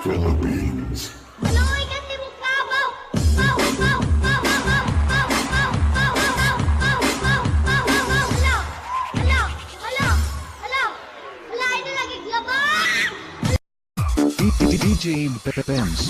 Philippines. Maloy kasi mo kabaw! Baw, baw, baw, baw, baw, baw, baw, baw, baw, baw, baw, baw, baw. Hala! Hala! Hala! Hala! Hala, ay na lagi glabang! DJ Pems.